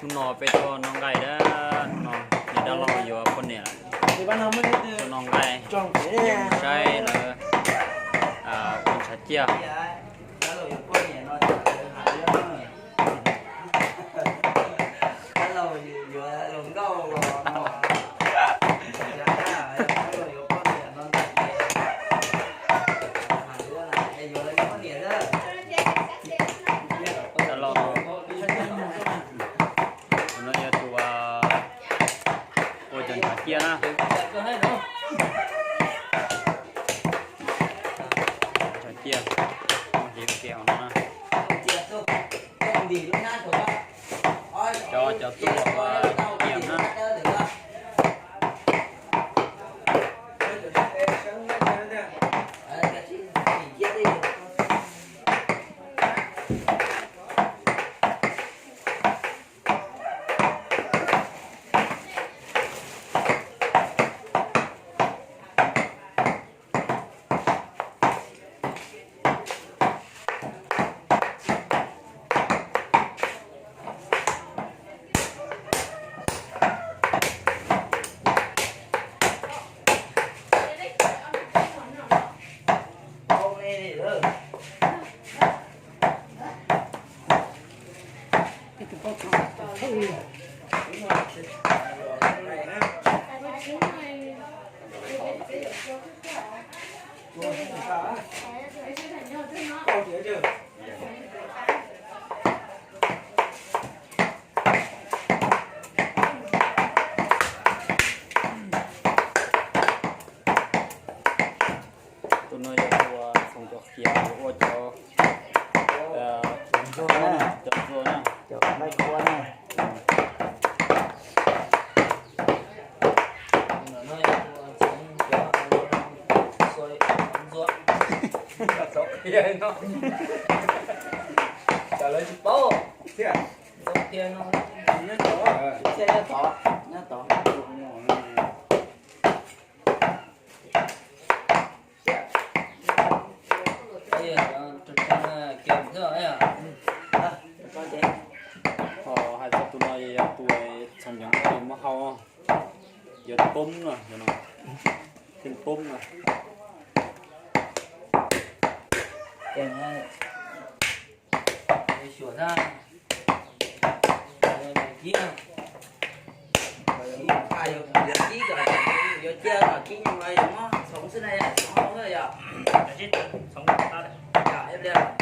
Hnub no peb tuaj noj nqaij na, hnub no niam dab laug yuav poj niam tuaj noj nqaij, saib lawv ua ntshav ciaj. Dab laug no, tus no yog tus ua cov ntshav ciaj na. Ntshav ciaj, muaj hiav kiag hauv no na. Cov, cov tuaj ua tiam na. Tus no yog tus xoo cov khiav ua cov, cov ntxuag na, cov ntxuag na, cov nqaij qhuav na. Cov lawv tsis paub. Nyob tod, nyob tod. Ho hais txog tus no yog tus txhoov nyoov muab hau, yog poob no, yog no, poob no. Xyuas na, kib, kib, yuav cia kom kib nyoos los yog muab txhoov xwb na, txhoov hau xwb yog.